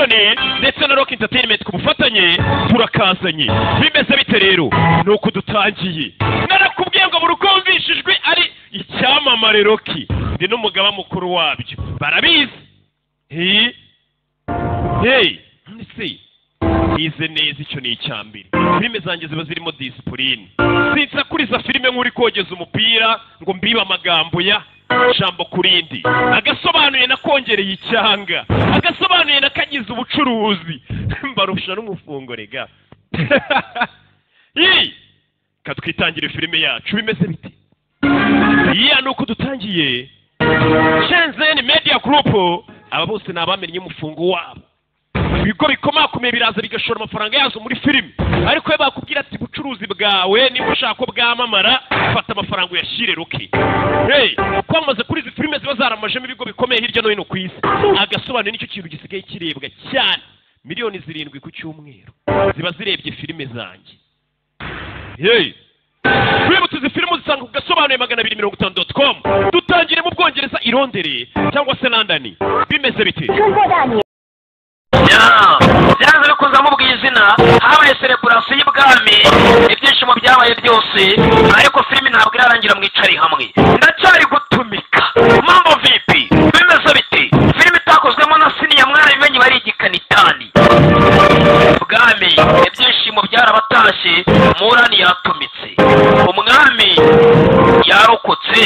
Production ndetse na Rock Entertainment ku bufatanye turakazanye. Bimeze bite rero? Nuko dutangiye. Narakubwiye ngo buri kumvishijwe ari icyamamare Rocky, ndi n'umugaba mukuru wabyo. Barabizi. Hey, hey, nse ize neza, icyo ni icyambere. Filime zanjye ziba zirimo discipline. Sinsakuriza filime nk'uri kogeza umupira ngo mbibe amagambo ya jambo kurindi. Agasobanuye nakongereye icyanga, agasobanuye nakagize ubucuruzi, mbarusha n'umufungo rega. Yi katwitangire filime yacu bimeze bite? Iya nuko dutangiye. Shenzhen Media Group, aba bose ni abamennye umufungo wabo. Ibigo bikomakomeye biraza bigashora amafaranga yazo muri filime, ariko iyo bakubwira ati ubucuruzi bwawe niba ushaka ko bwamamara fata amafaranga uyashyire Rocky. Hey, kwamaze kuri izi filime ziba zaramajemo ibigo bikomeye hirya no hino ku isi. Agasobanuye nicyo kintu gisigaye kirebwa cyane. 7 miliyoni ku cyumweru ziba zirebye filime zanjye. Hey, wibutse izi filime uzisanga ku gasobanuye 250.com. Dutangire mu Bwongereza i Londres cyangwa se London. Bimeze bite? Byanze bikunze amubwiye izina, habaye celebration y'ibwami, ibyishimo byabaye byose, ariko filime ntabwo irarangira. Mwicari hamwe, ndacyari gutumika. Mambo vipi? Bimeze bite? Filime itakozwemo na siniya mwarabimenye bari igikanitani bwami. Ibyishimo byarabatashye, Murani yatumitse, umwami yarokotse.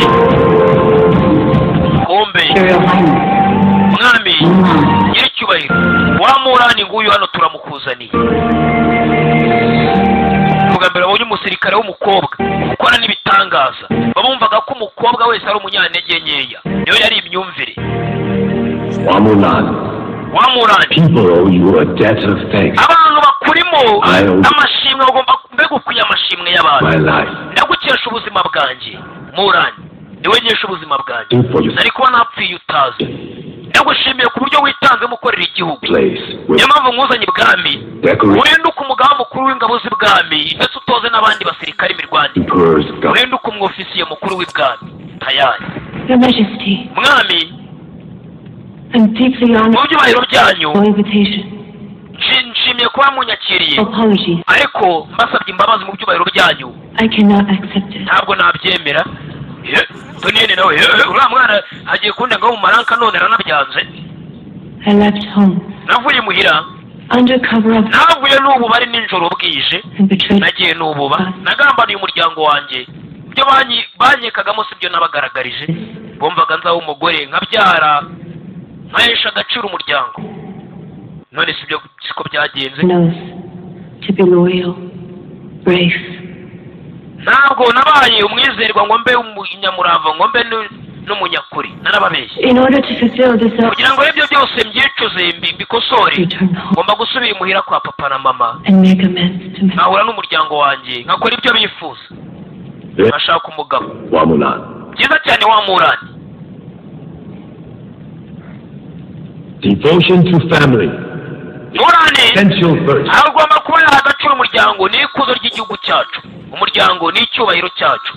Kumbe mwami nyiricyubahiro wa Murani nguyu hano turamukuzaniye. Bwa mbere babonye umusirikare w'umukobwa ukora n'ibitangaza, babumvaga ko umukobwa wese ari umunyantege nkeya, niyo yari imyumvire. Wamulan, Wa Murani, people owe you a debt of thanks. Abantu bakurimo amashimwe, bagomba mbega ukwiye amashimwe y'abantu. My life. Ndagukesha ubuzima bwanjye Murani, niwe nkesha ubuzima bwanjye. For your Nari kuba napfiye utazi. Ndagushimiye ku buryo witanze mukorera igihugu. Place with Niyo mpamvu nkuzanye ibwami, decorated uhinduke umugaba mukuru w'ingabo z'ibwami, ndetse utoze n'abandi basirikare imirwanire. emperor's guard. Uhinduke umwofisiye mukuru w'ibwami tayari. Your Majesty, Mwami, I'm deeply honored mu byubahiro byanyu, for your invitation. Nshimiye kuba munyakiriye, Apologies. ariko mbasabye imbabazi mu byubahiro byanyu. I cannot accept it. Ntabwo nabyemera. Doniyeni nawe, uriya mwana agiye kundenga mu maranka none aranabyanze. I left home Navuye muhira under cover of navuye n'ubu bari nijoro bwije and betrayed. Nagiye n'ububa nagambaniye umuryango wanjye. Ibyo banyekagamo si byo nabagaragarije. Bumvaga nzaho umugore nkabyara nkahesha agaciro umuryango, none si byo, siko byagenze. Knows to be loyal, brave. Ntabwo nabaye umwizerwa ngo mbe umunyamurava, ngo mbe n'umunyakuri, narababeshye. In order to fulfill this Kugira ngo ibyo byose mbyicuze, mbikosore, return home ngomba gusubira imuhira kwa papa na mama and make amends to my nkahura n'umuryango wanjye, nkakora ibyo bifuza, nkashaka umugabo. Wamulan. Byiza cyane wa Murani. Devotion to family. Murani Essential virtue. agomba kuba yaha agaciro umuryango, ni ikuzo ry'igihugu cyacu, umuryango ni icyubahiro cyacu,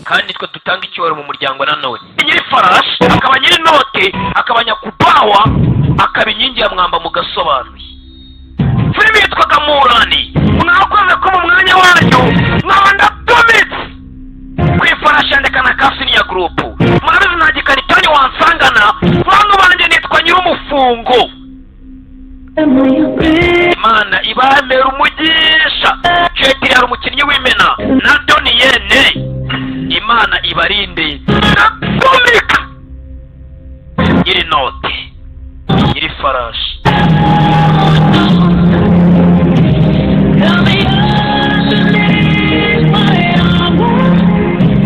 kandi twe dutanga icyubahiro mu muryango. Nanone nyiri farashi, akaba nyiri note, akaba nyakubawa, akaba inkingi ya mwamba mu gasobanuye. Filime yitwaga Murani. Mwakoze ko mu mwanya wanyu nkaba ndatumitse ku ifarashi yandika na Kasiniya Group. Murabizi nta gikaritani wansangana, bantu banjye, nitwa nyir'umufungo. Imana ibamera umugisha. Jetiri hari umukinnyi w'imena na Doniyene, Imana ibarinde. Ndatumika nyiri note, nyiri farashi.